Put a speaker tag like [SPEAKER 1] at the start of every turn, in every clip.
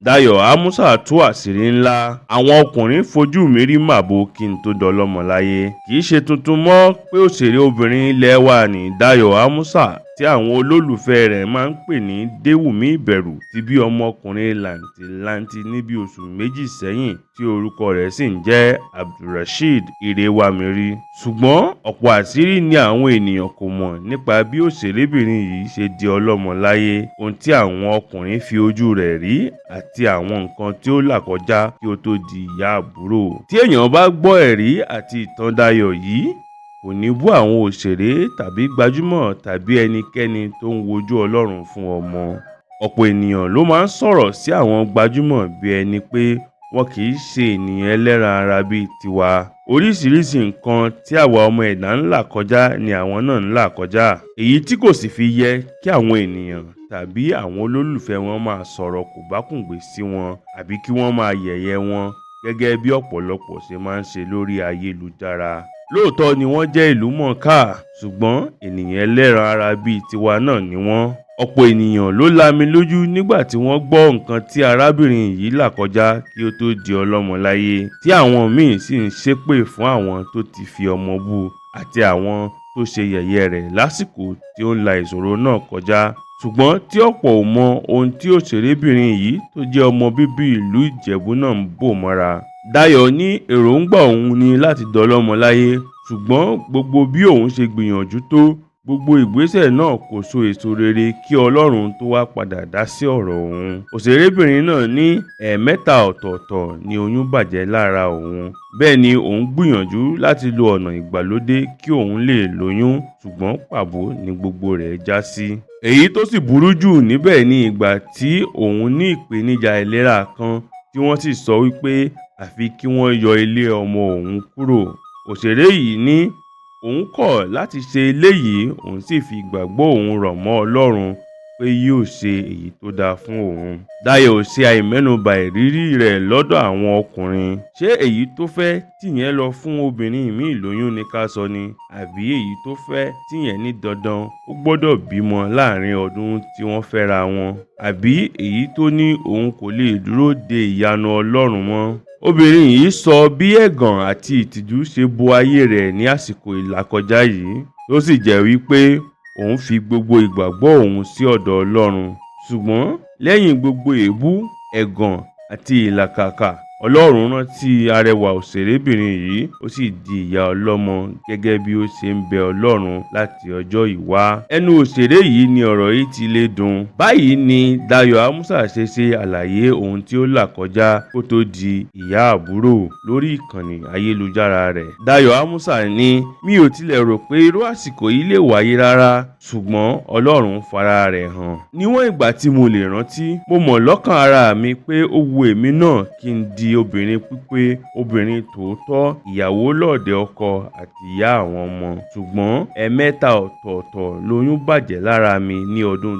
[SPEAKER 1] Dayọ̀ Amusa tú àṣírí ńlá, àwọn ọkùnrin fojú mi rí màbo kí n tóó dọlọ́mọ láyé. Kì í ṣe tuntun mọ́ pé òṣèré obìnrin ilé wa nni Dayọ̀ Amusa tí àwọn olólùfẹ́ rẹ̀ máa ń pè ní Déwùmí Ìbẹ̀rù ti bí ọmọkùnrin làǹtìlanti ní bíi oṣù méjì sẹ́yìn tí orúkọ rẹ̀ sì ń jẹ́ Abdulrasheed Irewamiri. Ṣùgbọ́n ọ̀pọ̀ àṣírí ni àwọn ènìyàn kò mọ̀ nípa bí òṣèrébìnrin yìí ṣe di ọlọ́mọ láyé, ohun tí àwọn ọkùnrin fi ojú rẹ̀ rí àti àwọn nǹkan tí ó là kọjá kí ó tó di ìyá àbúrò. Tí èèyàn bá gbọ́ ẹ̀rí àti ìtàn Dayọ̀ yìí, kò ní bú àwọn òṣèré tàbí gbajúmọ̀ tàbí ẹnikẹ́ni tó ń wojú Ọlọ́run fún ọmọ. Ọ̀pọ̀ ènìyàn ló máa ń sọ̀rọ̀ sí àwọn gbajúmọ̀ bí ẹni pé wọn kì í ṣe ènìyàn ẹlẹ́ran ara bíi tiwa. Oríṣiríṣi nǹkan tí àwa ọmọ ẹ̀dá ń là kọjá ni àwọn náà ń là kọjá. Èyí tí kò sì fi yẹ kí àwọn ènìyàn tàbí àwọn olólùfẹ́ wọn máa sọ̀rọ̀ kòbákùngbé sí wọn àbí kí wọ́n máa yẹ̀yẹ́ wọn gẹ́gẹ́ bí ọ̀pọ̀lọpọ̀ ṣe máa ń ṣe lórí ayélujára. Lóòótọ́ ni wọ́n jẹ́ ìlúmọ̀ọ́ká, ṣùgbọ́n ènìyàn ẹlẹ́ran ara bíi tiwa náà ni wọ́n. Ọ̀pọ̀ ènìyàn ló lami lójú nígbà tí wọ́n gbọ́ nǹkan tí arábìnrin yìí là kọjá kí ó tó di ọlọ́mọ láyé, tí àwọn míín sì ń ṣépè fún àwọn tó ti fi ọmọ bú àti àwọn tó ṣe yẹ̀yẹ́ rẹ̀ lásìkò tí ó ń la ìṣòro náà kọjá. Ṣùgbọ́n tí ọ̀pọ̀ ò mọ ohun tí òṣèrébìnrin yìí tó jẹ́ ọmọ bíbí ìlú Ìjẹ̀bú náà ń bò mọ́ra. Dayọ̀ ní èròǹgbà òun ní láti dọlọ́mọ láyé, ṣùgbọ́n gbogbo bí òun ṣe gbìyànjú tó, gbogbo ìgbésẹ̀ náà kò so èso rere kí Ọlọ́run tó wáá padà dá sí ọ̀rọ̀ òun. Òṣèrébìnrin náà ní ẹ̀ẹ̀mẹ́ta ọ̀tọ̀ọ̀tọ̀ ni oyún bàjẹ́ lára òun, bẹ́ẹ̀ ni òun gbìyànjú láti lo ọ̀nà ìgbàlódé kí òun lè lóyún, ṣùgbọ́n pàbó ni gbogbo rẹ̀ já sí. Èyí tó sì burú jù níbẹ̀ ni ìgbà tí òun ní ìpèníjà ìlera kan tí wọ́n sì sọ wípé àfi kí wọ́n yọ ilé ọmọ òun kúrò. Òṣèré yìí ní òun kọ̀ láti ṣe eléyìí, òun sì fi ìgbàgbọ́ òun rọ̀ mọ́ Ọlọ́run pé yóò ṣe èyí tó dáa fún òun. Dayọ̀ ò ṣe àìmẹ́nubà ìrírí rẹ̀ lọ́dọ̀ àwọn ọkùnrin. Ṣé èyí tó fẹ́ tìyẹn lọ fún obìnrin míín lóyún ni ká sọ ni, àbí èyí tó fẹ́ tìyẹn ní dandan ó gbọ́dọ̀ bímọ láàrin ọdún tí wọ́n fẹ́ra wọn, àbí èyí tó ní òun kò lè dúró de ìyanu Ọlọ́run mọ́. Obìnrin yìí sọ bí ẹ̀gàn àti ìtìjú ṣe bo ayé rẹ̀ ní àsìkò ìlàkọjá yìí, tó sì jẹ́ wípé òun fi gbogbo ìgbàgbọ́ òun sí ọ̀dọ̀ Ọlọ́run. Ṣùgbọ́n lẹ́yìn gbogbo èébú, ẹ̀gàn àti ìlàkàkà, Ọlọ́run rántí arẹwà òṣèrébìnrin yìí, ó sì di ìyá ọlọ́mọ gẹ́gẹ́ bí ó ṣe ń bẹ Ọlọ́run láti ọjọ́ yìí wá. Ẹnu òṣèré yìí ni ọ̀rọ̀ yìí ti lè dùn. Báyìí ni Dayọ̀ Amusa ṣe ṣe àlàyé ohun tí ó là kọjá kó tó di ìyá àbúrò lórí ìkànnì ayélujára rẹ̀. Dayọ̀ Amusa ní, mi ò tilẹ̀ rò pé irú àsìkò yìí lè wáyé rárá, ṣùgbọ́n Ọlọ́run fara rẹ̀ hàn. Níwọ̀n ìgbà tí mo lè rántí, mo mọ̀ lọ́kàn ara mi pé ó wu èmi náà kí n di obìnrin pípé, obìnrin tòótọ́, ìyàwó lọ́ọ̀dẹ̀ ọkọ àti ìyá àwọn ọmọ. Ṣùgbọ́n ẹ̀ẹ̀mẹ́ta ọ̀tọ̀ọ̀tọ̀ loyún bàjẹ́ lára mi ní ọdún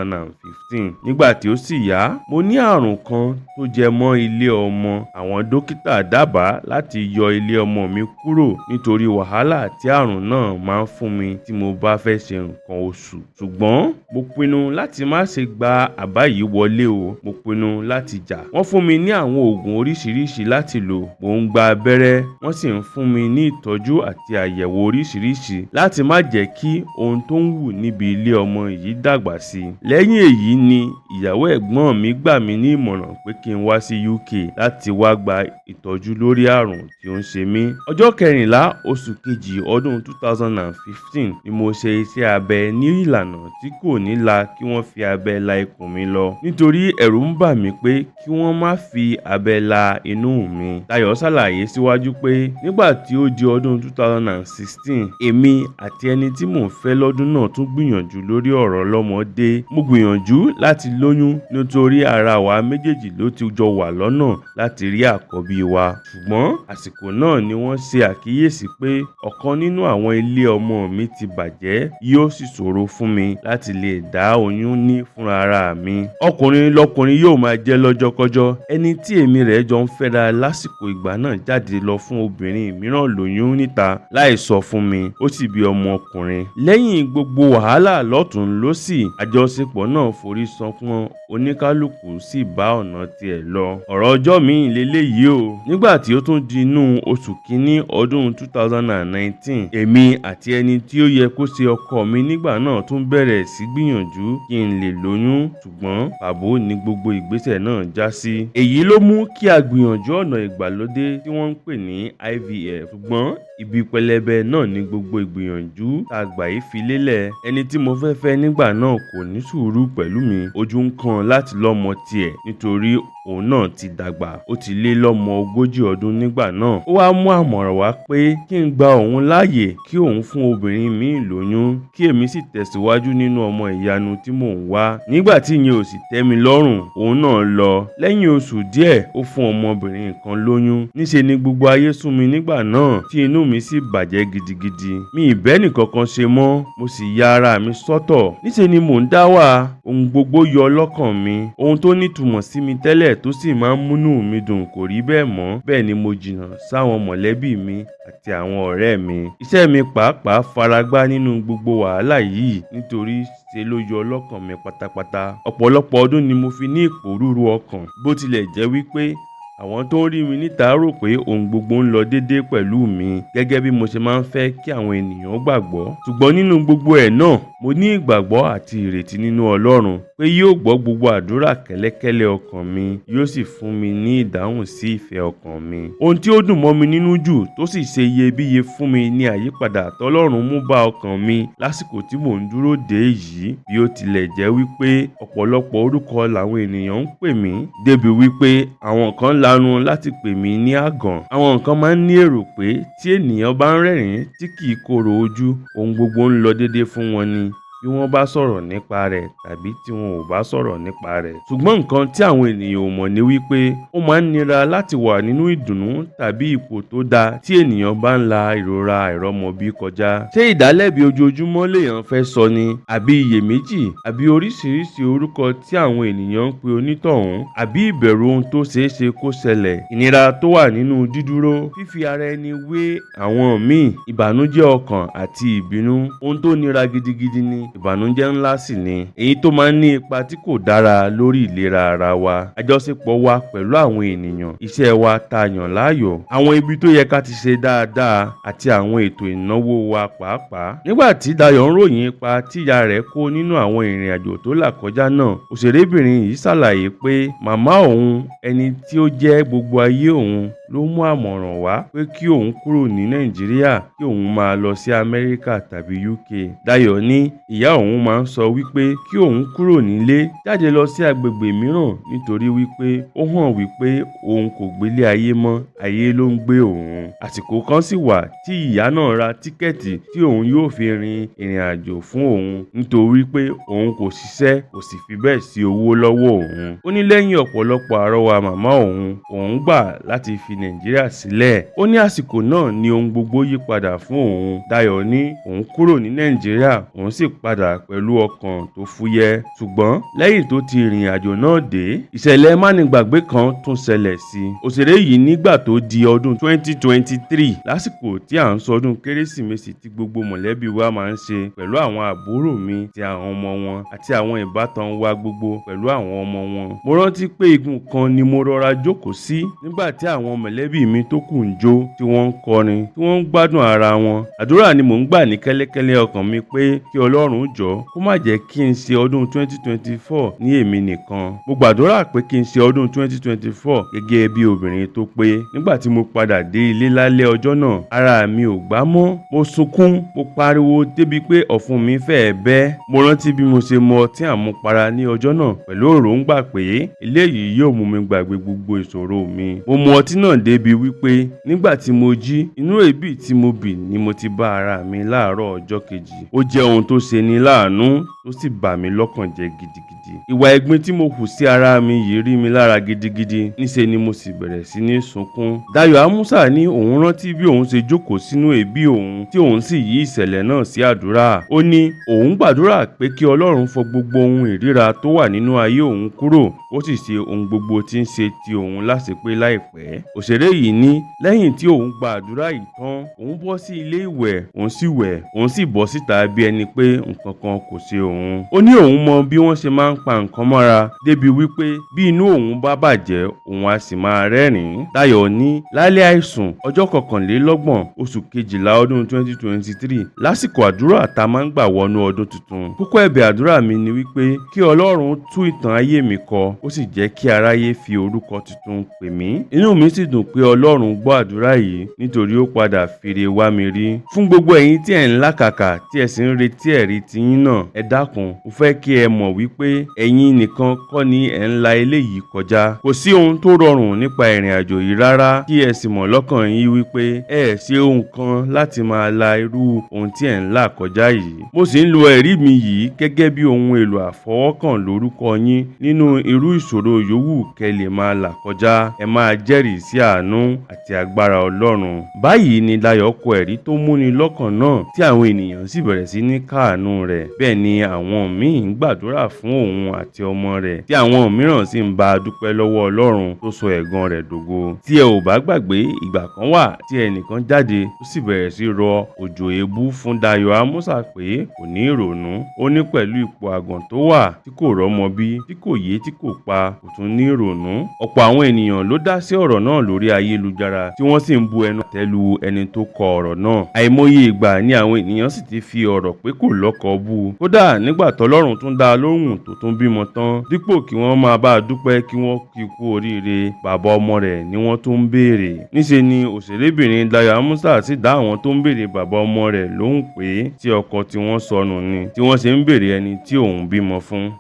[SPEAKER 1] 2015. Nígbà tí ó sì yá, mo ní àrùn kan tó jẹ mọ́ ilé ọmọ. Àwọn dókítà dábàá láti yọ ilé ọmọ mi kúrò nítorí wàhálà tí àrùn náà máa ń fún mi tí mo bá fẹ́ ṣe nǹkan oṣù. Ṣùgbọ́n mo pinnu láti má ṣe gba àbá yìí wọlé o. Mo pinnu láti jà. Wọ́n fún mi ní àwọn oògùn oríṣiríṣi láti lò. Mò ń gba abẹ́rẹ́, wọ́n sì ń fún mi ní ìtọ́jú àti àyẹ̀wò oríṣiríṣi láti má jẹ́ kí ohun tó ń wù níbi ilé ọmọ yìí dàgbà sí i. Lẹ́yìn èyí ni ìyàwó ẹ̀gbọ́n mi gbà mí ní ìmọ̀ràn pé kí n wá sí UK láti wá gba ìtọ́jú lórí àrùn tí ó ń ṣe mí. Ọjọ́ kẹrìnlá oṣù kejì ọdún 2015 ni mo ṣe iṣẹ́ abẹ ní ìlànà tí kò ní la kí wọ́n fi abẹ la ikùn mi lọ, nítorí ẹ̀rù ń bà mí pé kí wọ́n má fi abẹ la inú mi. Dayọ̀ ṣàlàyé síwájú pé nígbà tí ó di ọdún 2016, èmi àti ẹni tí mò ń fẹ́ lọ́dún náà tún gbìyànjú lórí ọ̀rọ̀ ọlọ́mọdé. Mo gbìyànjú láti lóyún nítorí ara wa méjèèjì ló ti jọ wà lọ́nà láti rí àkọ́bí wa. Ṣùgbọ́n àsìkò náà ni wọ́n ṣe àkíyèsí pé ọ̀kan nínú àwọn ilé ọmọ mi ti bàjẹ́, yóò sì ṣòro fún mi láti lè dá oyún ní fúnra mi. Ọkùnrin lọkùnrin yóò máa jẹ́ lọ́jọ́kọ́jọ́. Ẹni tí èmi rẹ̀ jọ jọ ń fẹ́ra lásìkò ìgbà náà jáde lọ fún obìnrin mìíràn lóyún níta láì sọ fún mi, ó sì bí ọmọkùnrin. Lẹ́yìn gbogbo wàhálà lọ́tùn lósì, àjọṣepọ̀ náà forí ṣánpọ́n, oníkálukú sì bá ọ̀nà tiẹ̀ lọ. Ọ̀rọ̀ ọjọ́ mi-ín lélẹ́yìí o. Nígbà tí ó tún di inú oṣù kínní ọdún 2019, èmi àti ẹni tí ó yẹ kó ṣe ọkọ mi nígbà náà tún bẹ̀rẹ̀ sí gbìyànjú kí n lè lóyún, ṣùgbọ́n pàbó ni gbogbo ìgbésẹ̀ náà já sí. Èyí ló mú kí a gbìyànjú ọ̀nà ìgbàlódé tí wọ́n ń pè ní IVF, ṣùgbọ́n ibi pẹlẹbẹ náà ni gbogbo ìgbìyànjú tá a gbà yìí fi lélẹ̀. Ẹni tí mo fẹ́ fẹ́ nígbà náà kò ní sùúrù pẹ̀lú mi, ojú ń kàn láti lọ́mọ tiẹ̀ nítorí òun náà ti dàgbà, ó ti lé lọ́mọ 40 ọdún nígbà náà. Ó wáá mú àmọ̀ràn wá pé kí n gba òun láàyè kí òun fún obìnrin mi-ín lóyún, kí èmi sì tẹ̀síwájú nínú ọmọ ìyanu tí mò ń wá. Nígbà tí ìyẹn ò sì tẹ́ mi lọ́rùn, òun náà lọ. Lẹ́yìn oṣù díẹ̀, ó fún ọmọbìnrin kan lóyún. Níṣe ni gbogbo ayé sú mi nígbà náà, tí inú mi sì bàjẹ́ gidigidi. Mi ì bẹ́nìkankan ṣe mọ́, mo sì ya ara mi sọ́tọ̀. Níṣe ni mò ń dá wà, ohun gbogbo yọ lọ́kàn mi. Ohun tó nítumọ̀ sí mi tẹ́lẹ̀ tó sì máa ń múnú mi dùn kò rí bẹ́ẹ̀ mọ́. Bẹ́ẹ̀ ni mo jìnnà sáwọn mọ̀lẹ́bí mi àti àwọn ọ̀rẹ́ mi. Iṣẹ́ mi pàápàá faragbá nínú gbogbo wàhálà yìí nítorí ṣe ló yọ lọ́kàn mi pátápátá. Ọ̀pọ̀lọpọ̀ ọdún ni mo fi ní ìpòrúru ọkàn, bó tilẹ̀ jẹ́ wípé àwọn tó ń rí mi níta rò pé ohun gbogbo ń lọ déédé pẹ̀lú mi gẹ́gẹ́ bí mo ṣe máa ń fẹ́ kí àwọn ènìyàn gbàgbọ́. Ṣùgbọ́n nínú gbogbo ẹ̀ náà, mo ní ìgbàgbọ́ àti ìrètí nínú Ọlọ́run pé yóò gbọ́ gbogbo àdúrà kẹ́lẹ́kẹ́lẹ́ ọkàn mi, yóò sì fún mi ní ìdáhùn sí ìfẹ́ ọkàn mi. Ohun tí ó dùn mọ́ mi nínú jù tó sì ṣe iyebíye fún mi ni àyípadà tọ́lọ́run mú bá ọkàn mi lásìkò tí mò ń dúró dè yìí. Bí ó tilẹ̀ jẹ́ wípé ọ̀pọ̀lọpọ̀ orúkọ làwọn ènìyàn ń pè mí, débi wípé àwọn kan lanu láti pè mí ní àgàn. Àwọn kan máa ń ní èrò pé tí ènìyàn bá ń rẹ́rìn-ín tí kì í korò ojú, ohun gbogbo ń lọ déédé fún wọn ni, bí wọ́n bá sọ̀rọ̀ nípa rẹ̀ tàbí tí wọn ò bá sọ̀rọ̀ nípa rẹ̀. Ṣùgbọ́n nǹkan tí àwọn ènìyàn ò mọ̀ ni wípé ó máa ń nira láti wà nínú ìdùnnú tàbí ipò tó dáa tí ènìyàn bá ń la ìrora àìrọ́mọbí kọjá. Ṣé ìdálẹ́bi ojoojúmọ́ lèèyàn fẹ́ sọ ni, àbí iyèméjì, àbí oríṣiríṣi orúkọ tí àwọn ènìyàn ń pe onítọ̀hún, àbí ìbẹ̀rù ohun tó ṣeé ṣe kó ṣẹlẹ̀, ìnira tó wà nínú dídúró, fífi ara ẹni wé àwọn míì, ìbànújẹ́ ọkàn àti ìbínú. Ohun tó nira gidigidi ni, ìbànújẹ́ ńlá sì ni, èyí tó máa ń ní ipa tí kò dára lórí ìlera ara wa, àjọṣepọ̀ wa pẹ̀lú àwọn ènìyàn, iṣẹ́ wa tá a yàn láàyò, àwọn ibi tó yẹ ká ti ṣe dáadáa àti àwọn ètò ìnáwó wa pàápàá. Nígbà tí Dayọ̀ ń ròyìn ipa tí ìyá rẹ̀ kó nínú àwọn ìrìn àjò tó là kọjá náà, òṣèrébìnrin yìí ṣàlàyé pé màmá òun, ẹni tí ó jẹ́ gbogbo ayé òun, ló mú àmọ̀ràn wá pé kí òun kúrò ní Nàìjíríà, kí òun máa lọ sí Amẹ́ríkà tàbí UK. Dayọ̀ ní ìyá òun máa ń sọ wípé kí òun kúrò nílé, jáde lọ sí agbègbè mìíràn nítorí wípé ó hàn wípé òun kò gbélé ayé mọ́, ayé ló ń gbé òun. Àsìkò kan sì wà tí ìyá náà ra tíkẹ́ẹ̀tì tí òun yóò fi rin ìrìn àjò fún òun nítorí pé òun kò ṣiṣẹ́, kò sì fi bẹ́ẹ̀ sí owó lọ́wọ́ òun. Ó ní lẹ́yìn ọ̀pọ̀lọpọ̀ àrọwà màmá òun, òun gbà láti fi Nàìjíríà sílẹ̀. Ó ní àsìkò náà ni ohun gbogbo yí padà fún òun. Dayọ̀ ní òun kúrò ní Nàìjíríà, òun sì padà pẹ̀lú ọkàn tó fúyẹ́. Ṣùgbọ́n lẹ́yìn tó ti ìrìn àjò náà dé, ìṣẹ̀lẹ̀ mánigbàgbé kan tún ṣẹlẹ̀ sí i. Òṣèré yìí nígbà tó di ọdún 2023, lásìkò tí à ń sọdún Kérésìmesì tí gbogbo mọ̀lẹ́bí wa máa ń ṣe pẹ̀lú àwọn àbúrò mi àti àwọn ọmọ wọn àti àwọn ìbátan wa gbogbo pẹ̀lú àwọn ọmọ wọn. Mo rántí pé igun kan ni mo rọra jókòó sí nígbà tí àwọn mọ̀lẹ́bí mi tó kù ń jó, tí wọ́n ń kọrin, tí wọ́n ń gbádùn ara wọn. Àdúrà ni mò ń gbà ní kẹ́lẹ́kẹ́lẹ́ ọkàn mi pé kí Ọlọ́run jọ̀ọ́ kó má jẹ́ kí n ṣe ọdún 2024 ní èmi nìkan. Mo gbàdúrà pé kí n ṣe ọdún 2024 gẹ́gẹ́ bí obìnrin tó pé. Nígbà tí mo padà dé ilé lálẹ́ ọjọ́ náà, ara mi ò gbá mọ́. Mo sunkún, mo pariwo débi pé ọ̀fun mi fẹ́ẹ̀ bẹ́. Mo rántí bí mo ṣe mu ọtí àmupara ní ọjọ́ náà pẹ̀lú èròǹgbà pé eléyìí yóò mú mi gbàgbé gbogbo ìṣòro mi. Mo mu ọtí náà débi wípé nígbà tí mo jí, inú èébì tí mo bì ni mo ti bá ara mi láàárọ̀ ọjọ́ kejì. Ó jẹ́ ohun tó ṣe ni láàánú tó sì bà mí lọ́kàn jẹ́ gidigidi. Ìwà ẹ̀gbin tí mo hù sí ara mi yìí rí mi lára gidigidi, níṣe ni mo sì bẹ̀rẹ̀ sí ní sunkún. Dayọ̀ Amusa ní òun rántí bí òun ṣe jókòó sínú èébì òun tí òun sì yí ìṣẹ̀lẹ̀ náà sí àdúrà. Ó ní òun gbàdúrà pé kí Ọlọ́run fọ gbogbo ohun ìríra tó wà nínú ayé òun kúrò, ó sì ṣe ohun gbogbo tí ń ṣe ti òun láṣepé láìpẹ́. Òṣèré yìí ní lẹ́yìn tí òun gba àdúrà yìí tán, òun bọ́ sí ilé ìwẹ̀, òun sì wẹ̀, òun sì bọ́ síta bí ẹni pé nǹkan kan kò ṣe òun. Ó ní òun mọ bí wọ́n ṣe máa ń pa nǹkan mọ́ra débi wípé bí inú òun bá bàjẹ́, òun á sì máa rẹ́rìn-ín. Dayọ̀ ní lálẹ́ àìsùn ọjọ́ 21 oṣù kejìlá ọdún 2023, lásìkò àdúrà tá a máa ń gbà wọnú ọdún tuntun, kókó ẹ̀bẹ̀ àdúrà mi ni wípé kí Ọlọ́run tú ìtàn ayé mi kọ, ó sì jẹ́ kí aráyé fi orúkọ tuntun pè mí. Inú mi sì dùn pé Ọlọ́run gbọ́ àdúrà yìí nítorí ó padà fire wá mi rí. Fún gbogbo ẹ̀yin tí ẹ̀ ń làkàkà tí ẹ sì ń retí ẹ̀rí tiyín náà, ẹ dákun, mo fẹ́ kí ẹ mọ̀ wípé ẹ̀yin nìkan kọ́ ni ẹ̀ ń la eléyìí kọjá. Kò sí ohun tó rọrùn nípa ìrìn àjò yìí rárá. Kí ẹ sì mọ̀ lọ́kàn yín wípé ẹ ṣe ohun kan láti máa la irú ohun tí ẹ̀ ń là kọjá yìí. Mo sì ń lo ẹ̀rí mi yìí gẹ́gẹ́ bí ohun èlò àfọwọ́kàn lórúkọ yín nínú irú ìṣòro yòówù kẹ́ lè máa là kọjá. Ẹ máa jẹ́rìí sí àánú àti agbára Ọlọ́run. Báyìí ni Dayọ̀ kọ ẹ̀rí tó múni lọ́kàn náà tí àwọn ènìyàn sì bẹ̀rẹ̀ sí ní káàánú rẹ̀. Bẹ́ẹ̀ ni àwọn míì ń gbàdúrà fún òun àti ọmọ rẹ̀, tí àwọn mìíràn sì ń bá a dúpẹ́ lọ́wọ́ Ọlọ́run tó sọ ẹ̀gàn rẹ̀ dògo. Tí ẹ ò bá gbàgbé, ìgbà kan wà tí ẹnìkan jáde tó sì bẹ̀rẹ̀ sí rọ òjò èébú fún Dayọ̀ Amusa pé kò ní ìrònú. Ó ní pẹ̀lú ipò àgàn tó wà, tí kò rọ́mọ bí, tí kò yé, tí kò pa, kò tún ní ìrònú. Ọ̀pọ̀ àwọn ènìyàn ló dá sí ọ̀rọ̀ náà lórí ayélujára tí wọ́n sì ń bu ẹnu àtẹ́ lu ẹni tó kọ ọ̀rọ̀ náà. Àìmọye ìgbà ni àwọn ènìyàn sì ti fi ọ̀rọ̀ pé kò lọ́kọ bú u. Kódà nígbà tọ́lọ́run tún dá a lóhùn tó tún bímọ tán, dípò kí wọ́n máa bá a dúpẹ́, kí wọ́n kí kú oríire, bàbá ọmọ rẹ̀ ni wọ́n tún ń béèrè. Níṣe ni òṣèrébìnrin Dayọ̀ Amusa sì dá àwọn tó ń béèrè bàbá ọmọ rẹ̀ lóhùn pé tí ọkọ tí wọ́n sọnù ni tí wọ́n ṣe ń béèrè ẹni tí òun bímọ fún.